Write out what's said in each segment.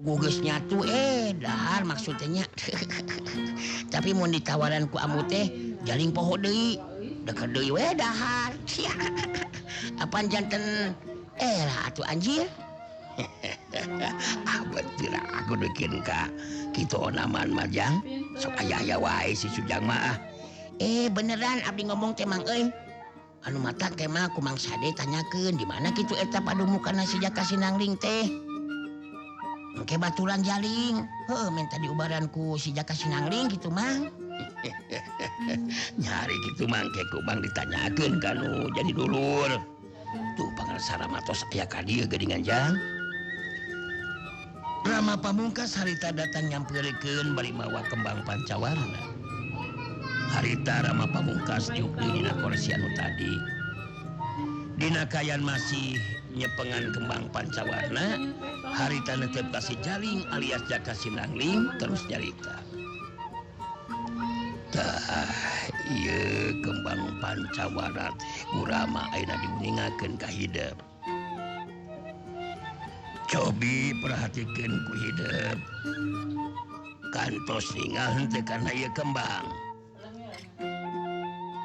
Geus nyatu dahar maksudnya tapi mun ditawaran ku ambu teh jaling poho deui deket deui we dahar. Apan janten lah atuh anjir. Abet pira aku bikin ka kitu onaman mah jang sok aya-aya wae si Sujang mah. Beneran abdi ngomong teh mang euy. Anu mata teh mah ku Mang Sade tanyakeun di mana kitu eta padumukana si Jaka Sinangling teh. Engke baturan jaling, heuh minta diubaran ku si Jaka Sinangling gitu mang. Nyari gitu mang ke ku Mang ditanyakeun ka nu jadi dulur. Tuh pangarsa Rama tos aya ka dieu geuningan jang. Rama Pamungkas harita datang nyamperkeun bari mawa kembang pancawarna. Harita Rama Pamungkas diuk deui dina kursi anu tadi. Dina kayan masih nyepengan kembang pancawarna, harita netep ka si Jaling alias Jaka Sinangling terus nyarita. Tah, ieu kembang pancawarna teh ku Rama ayeuna diuningakeun ka hidep. Cobi perhatikeun ku hidep. Kantos ningal henteu kana ieu kembang.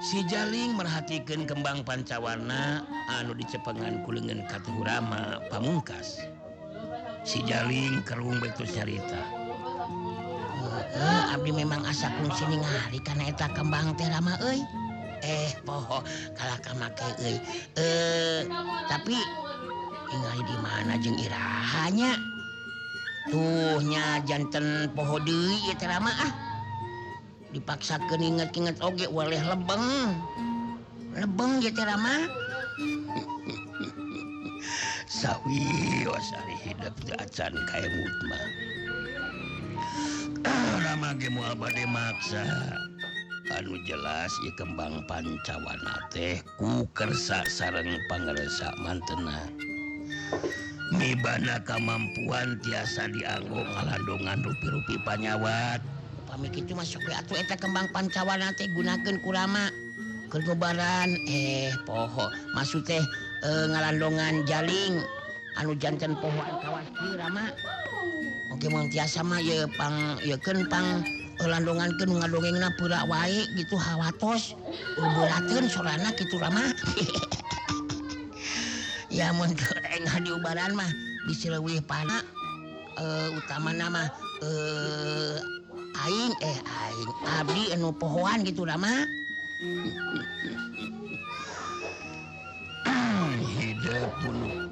Si Jaling merhatikeun kembang pancawarna anu dicepengan ku leungeun katuhu Rama Pamungkas. Si Jaling kerung betus nyarita. Abdi memang asa kungsi ningali kana eta kembang teh Rama euy. Poho kalah ka make euy. Tapi ningali di mana jeung iraha nya? Tuh nya janten poho deui ieu teh Rama ah. Dipaksakeun inget-inget oge waleh lebeng. Lebeng ieu teh Rama. Sawios ari hidep teu acan kaemut mah. Rama ge moal bade maksa. Anu jelas ieu kembang pancawarna teh ku kersa sareng pangersa mantena. Mibana kamampuan tiasa dianggo ngalandongan rupi-rupi panyawat. Pami kitu mah sok we atuh eta kembang pancawarna teh gunakeun ku Rama keur ngubaran poho maksud teh ngalandongan jaling anu janten pohoan kawas kieu Rama. Oke mun tiasa mah ieu pang ieukeun pang landongankeun nu ngadongengna peura wae gitu hawatos beurateun sorana kitu Rama. Ya mun teu enggal diubaran mah bisi leuwih pana utamana mah aing aing abdi anu pohoan gitu Rama. Hidup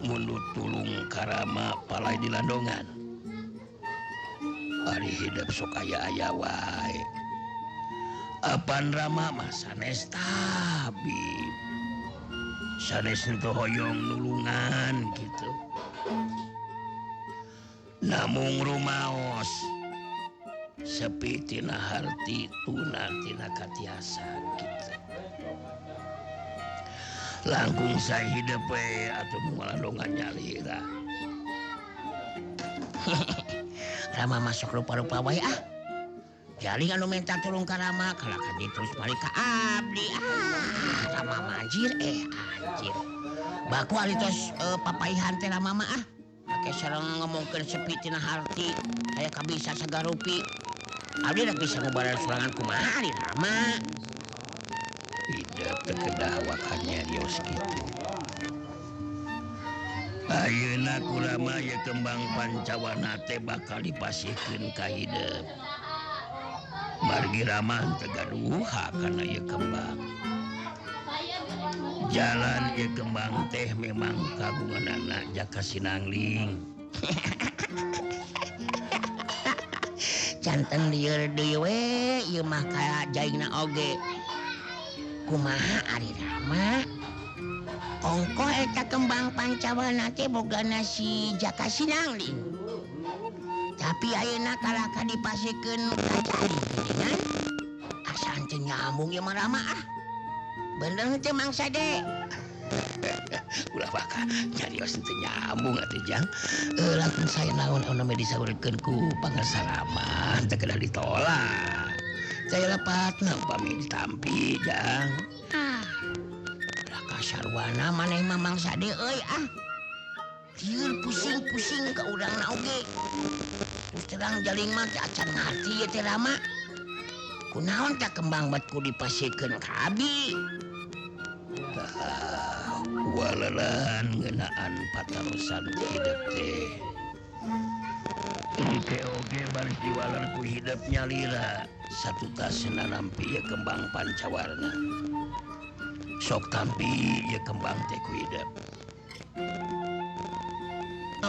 munut tulung karama palai di landongan. Ari hidup sok aya-aya wae. Apan Rama mah sanes tabib. Sanes henteu hoyong nulungan gitu. Namung rumaos sepi tina harti tuna tina katiasa gitu. Langkung saya hidup we atuh ngalandongan nyalira. Rama masuk rupa-rupa wae ah. Jaling anu minta tulung ka Rama kalah ka dieu terus balik ka abdi. Ah, Rama mah anjir anjir. Baku ari tos papaihan teh Rama mah ah. Make sareng ngomongkeun sepi tina harti aya kabisa sagarupi. Abdi rek bisa ngubaran sorangan kumaha ari Rama. Hidup teu kedah wakannya dios kitu. Ayeuna ku Rama ieu kembang pancawarna teh bakal dipasihkeun ka hidep. Margi Rama teu gaduh hak kana ieu kembang. Jalan ieu kembang teh memang kagunganana Jaka Sinangling. Janten lieur deui we ieu mah ka jaingna oge. Kumaha ari Rama? Ongkoh eta kembang pancawarna teh bogana si Jaka Sinangling. Tapi ayeuna kalah ka dipasikeun ka jaling geuningan. Asa henteu nyambung ieu mah Rama ah. Bener henteu Mang Sade? Ulah baka nyarios henteu nyambung atuh Jang. Lamun saya naon anu mah disaurkeun ku pangarsa Rama teu kedah ditolak. Saya lepatna upami ditampi Jang. Ah. Kasarwana maneh mah Mang Sade euy ah. Lieur pusing-pusing ka urangna oge. urang jaling mah teh acan ngarti ieu teh Rama. Kunaon tah kembang bet ku dipasikeun ka abi? Tah, waleran ngeunaan patarosan hidep teh. Engke oge baris diwaler ku hidep nyalira satutasna nampi ieu kembang pancawarna. Sok tampi ieu kembang teh ku hidep.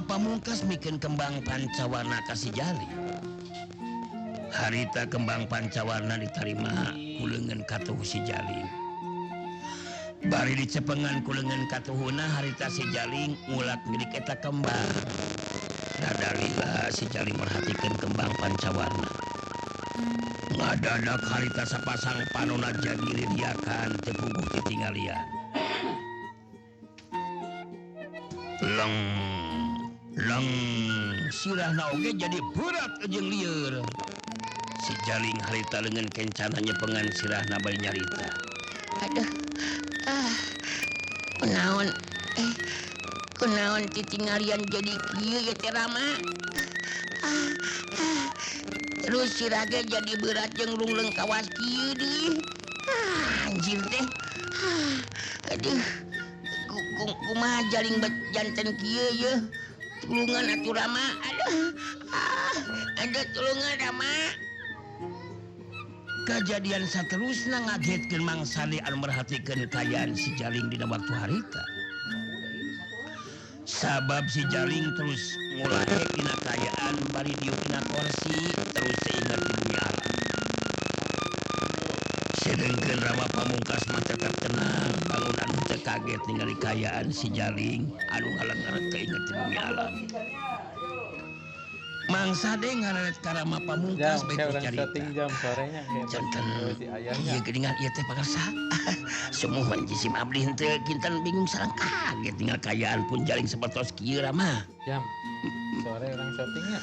Pamungkas mikeun kembang pancawarna ka si Jaling. Harita kembang pancawarna ditarima ku leungeun katuhu si Jaling. Bari dicepengan ku leungeun katuhuna harita si Jaling ngulak milik eta kembang. Rada lila si Jaling merhatikeun kembang pancawarna. Ngadadak harita sapasang panona jadi ririakan teu puguh titinggalian. Leng leng sirahna oge jadi berat jeung lieur. Si Jaling harita leungeun kencana nyepengan sirahna bari nyarita. Aduh, ah, kunaon kunaon titinggalian jadi kieu ye teh Rama. Ah, ah, terus sirah ge jadi berat jeung rungleng kawas kieu deui. Ah, anjir teh. Ah, aduh, kumaha jaling bet janten kieu ye. Tulungan atuh Rama. Aduh, ah, aduh tulungan Rama. Kajadian saterusna ngagetkeun Mang Sade anu merhatikeun kaayaan si Jaling dina waktu harita. Sabab si Jaling terus ngulahe dina kaayaan bari diuk dina kursi terus seinget di bumi alam. Sedengkeun Rama Pamungkas mah tetep tenang, bangun anu teu kaget ningali kaayaan si Jaling anu ngalengerek keinget di bumi alam. Mang Sade ngareret ka Rama Pamungkas Jam, bae kayak terus orang carita. syuting jam sorenya kayak Janten si ayahnya. ieu geuningan ieu teh pangarsa. Sumuhun jisim abdi henteu kinten bingung sareng kaget tinggal kaayaan pun Jaling sapertos kieu Rama. Jam, sore orang syutingnya.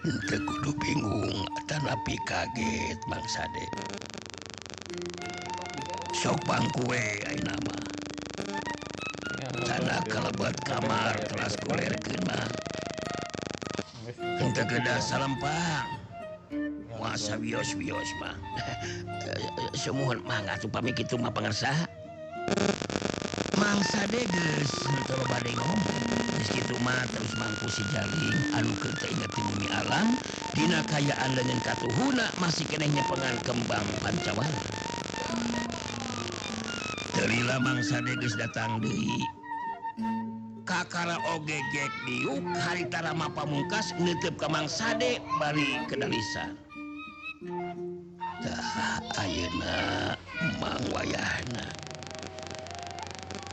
Henteu kudu bingung atanapi kaget Mang Sade. Sok pangku we ayeuna mah. Ya, Tanah kalebet kamar kelas kulerkeun mah. Henteu kedah salempang. Masa wios-wios mah. Sumuhun mangga atuh pami kitu mah pangarsa. Mang Sade geus henteu loba deui ngomong. Geus kitu mah terus mangku si Jaling anu keur teu inget di bumi alam dina kaayaan leungeun katuhuna masih keneh nyepengan kembang pancawarna. Teu lila Mang Sade geus datang deui. Kakara oge gek diuk harita Rama Pamungkas neuteub ka Mang Sade bari kedalisan. Tah ayeuna Mang wayahna.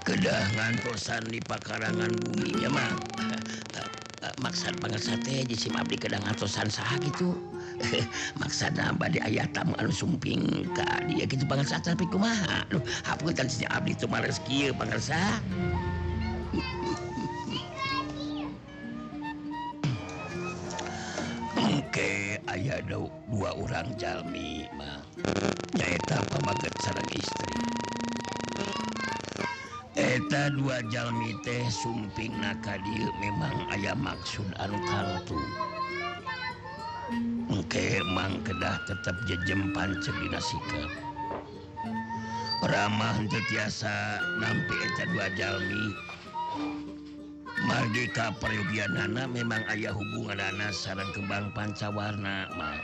Kedah ngantosan di pakarangan bumi nya mah. Maksad pangarsa teh jisim abdi kedah ngantosan saha kitu. Maksadna bade aya tamu anu sumping ka dieu kitu pangarsa tapi kumaha? Duh, hapunten si abdi teu mares kieu pangarsa. Engke aya dua urang jalmi mah. Nyaeta pamaget sareng istri. Eta dua jalmi teh sumpingna ka dieu memang aya maksud anu tangtu. Engke mang kedah tetep jejem panceg dina sikep. Ramah henteu tiasa nampi eta dua jalmi. Margi ka prayogianana memang aya hubunganana sareng kembang pancawarna mah.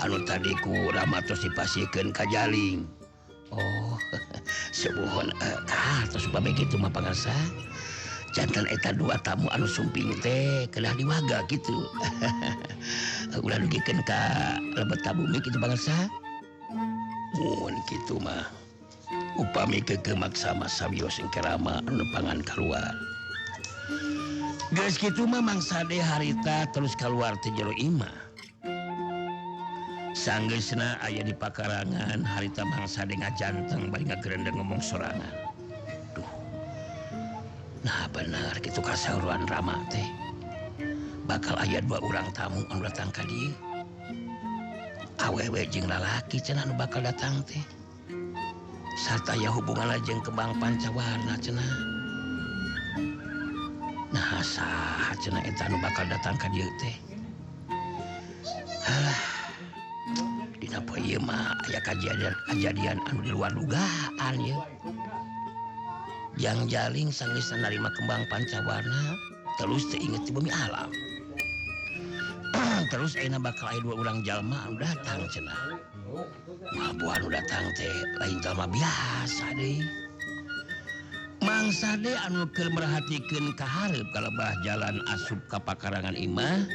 Anu tadi ku Rama tos dipasihkeun ka Jaling. Oh, sumuhun tah tos upami kitu mah pangarsa. Janten eta dua tamu anu sumping teh kedah diwaga kitu. Ulah dugikeun ka lebet ka bumi kitu pangarsa. Mun kitu mah upami keukeuh maksa mah sawios engke Rama anu nepangan kaluar. Geus kitu mah Mang Sade harita terus kaluar ti jero imah. Sanggeusna aya di pakarangan harita Mang Sade ngajanteng bari ngagerendeng ngomong sorangan. Duh. Nah bener kitu kasauruan Rama teh. Bakal aya dua urang tamu anu datang ka dieu. Awewe jeung lalaki cenah anu bakal datang teh. Sarta aya hubunganna jeung kembang pancawarna cenah. Nah saha cenah eta anu bakal datang ka dieu teh. Aya kajadian-kajadian anu di luar dugaan ya. Jang jaling sanggeus narima kembang pancawarna terus teu inget di bumi alam. Terus ayeuna bakal aya dua urang jalma anu datang cenah. Wah, buah anu datang teh lain jalma biasa deui. Mang Sade anu keur merhatikeun ka hareup kalebah jalan asup ka pakarangan imah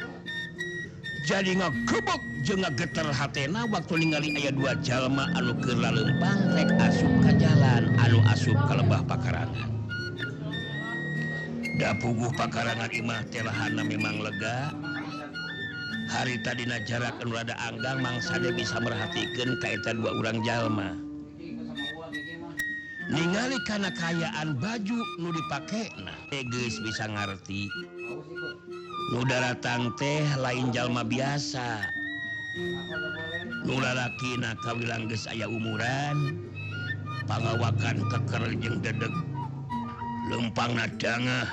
jadi ngagebok jeung ngageter hatena waktu ningali aya dua jalma anu keur laleumpang rek asup ka jalan anu asup ka lebah pakarangan. Da puguh pakarangan imah teh lahanna memang lega. Harita dina jarak anu rada anggang Mang Sade bisa merhatikeun ka eta dua urang jalma. Ningali kana kaayaan baju nu dipakena geus bisa ngarti. Nu daratang teh lain jalma biasa. Nu lalakina kawilang geus aya umuran, pangawakan keker jeung dedeg. Leumpangna dangah.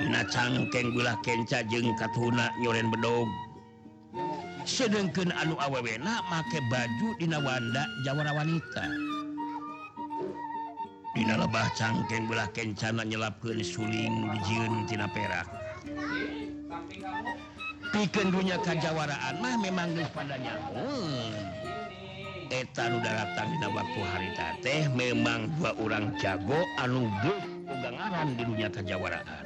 Dina cangkeng belah kenca jeung katuhuna nyoren bedog. Sedengkeun anu awewena make baju dina wanda jawara wanita. Dina lebah cangkeng belah kencana nyelapkeun suling nu dijieun tina perak. Pikeun dunya kajawaraan mah memang geus pada nyahoeun. Eta nu daratang dina waktu harita teh memang dua urang jago anu geus boga ngaran di dunya kajawaraan.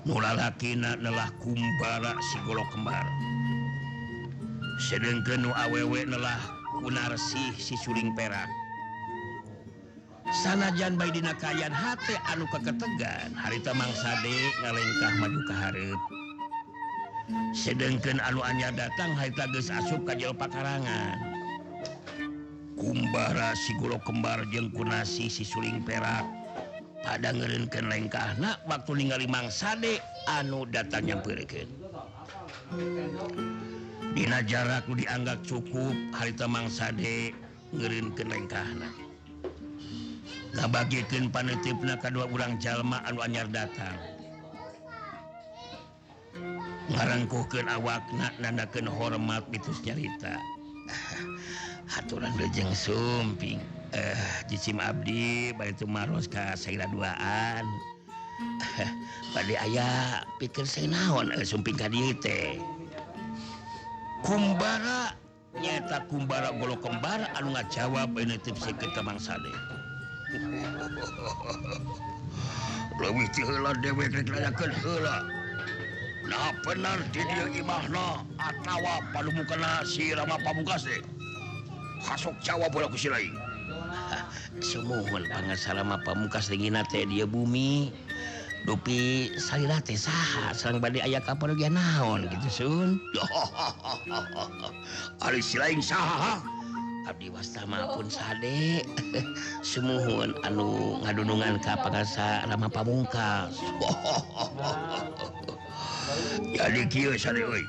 Nu lalakina nelah Kumbara si Golok Kembar. Sedengkeun nu awewe nelah Kunarsih si Suling Perak. Sanajan bae dina kaayaan hate anu keketegan, harita Mang Sade ngalengkah maju ka hareup. Sedengkeun anu anyar datang harita geus asup ka jero pakarangan. Kumbara si Golok Kembar jeung Kunasih si Suling Perak pada ngeureunkeun lengkahna waktu ningali Mang Sade anu datang nyampeurkeun. Dina jarak nu dianggap cukup harita Mang Sade ngeureunkeun lengkahna. Ngabagikeun panitipna ka dua urang jalma anu anyar datang. Ngarangkuhkeun awakna nandakeun hormat mitus nyarita. Haturan leujeung sumping. Cicim abdi bari tumaros ka saira duaan. Bade aya pikir saya naon sumping ka dieu teh. Kumbara nyaeta Kumbara Golok Kembar anu ngajawab nitip sikeut ka Mang Sade. Leuwih ti heula dewek rek nanyakeun heula. Nah bener di dieu imahna atawa palumukana si Rama Pamungkas teh. Hasok jawab heula ku si lain. Sumuhun pangarsa Rama Pamungkas dingina teh dieu bumi. Dupi salira teh saha sareng bade aya kaparogian naon kitu Sun. Ari si lain saha? Abdi wasta mah pun Sade. Sumuhun anu ngadunungan ka pangarsa Rama Pamungkas. Jadi kieu Sade euy.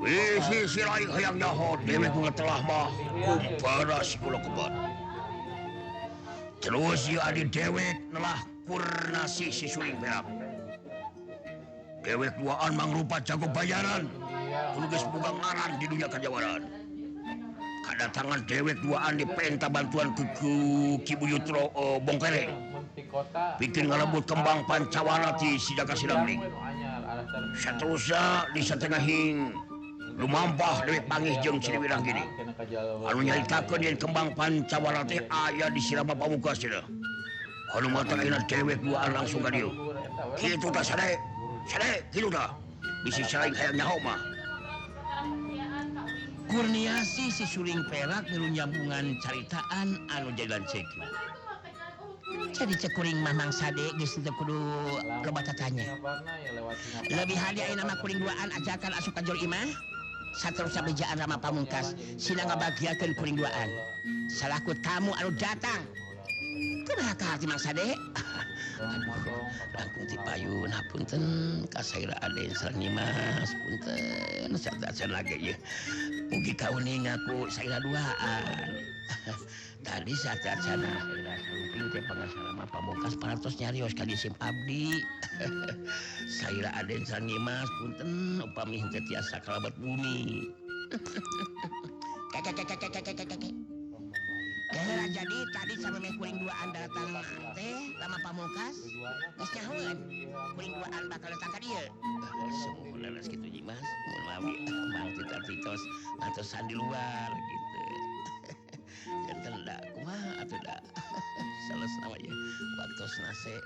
Wih, si lain hayang nyaho dewek nu telah mah Kumbara si Golok Kembar. Terus ieu adi dewek nelah Kurnasih si Suling Perak. Dewek duaan mangrupa jago bayaran. Kudu geus boga ngaran di dunia kajawaran. Kadatangan dewek duaan dipenta bantuan ku Ki Buyut Bongkere. Bikin ngalebut kembang pancawana ti si Jaka Sidamling. Saterusna di satengahing lumampah dewek pangih jeung si Dewi Ranggini. Anu nyaritakeun yen kembang pancawana teh aya di si Rama Pamungkas cenah. Anu mata ayeuna dewek duaan langsung ka dieu. Kitu tah Sade. Sade kitu tah. Bisi saing hayang nyaho mah. Kurniasi si Suling Perak milu nyambungan caritaan anu jadi lanceuk. Jadi cekuring mah Mang Sade geus teu kudu loba tatanya. Lebih hade ayeuna mah kuring duaan ajakan asup ka jero imah. Saterusna bejaan Rama Pamungkas sila ngabagiakeun kuring duaan. Salaku tamu anu datang. Kumaha kaharti Mang Sade? Aduh, langkung ti payun hapunten ka saira aden sareng Nyimas punten satacan lagi ieu. Mugi kauninga ku saira duaan. Tadi satacana saira sarumping teh pangarsa Rama Pamungkas parantos nyarios ka disim abdi. Saira aden sareng Nyimas punten upami henteu tiasa kalebet bumi. Ke ke ke ke ke ke ke ke ke. Geura jadi tadi samemeh kuring duaan datang teh Rama Pamungkas geus nyahoeun kuring duaan bakal datang ka dieu. Sungguh leres kitu Nyimas. Mun maaf Bang Tita-titos ngatosan di luar gitu. Janten da kumaha atuh da. Sales nama ieu waktosna seep.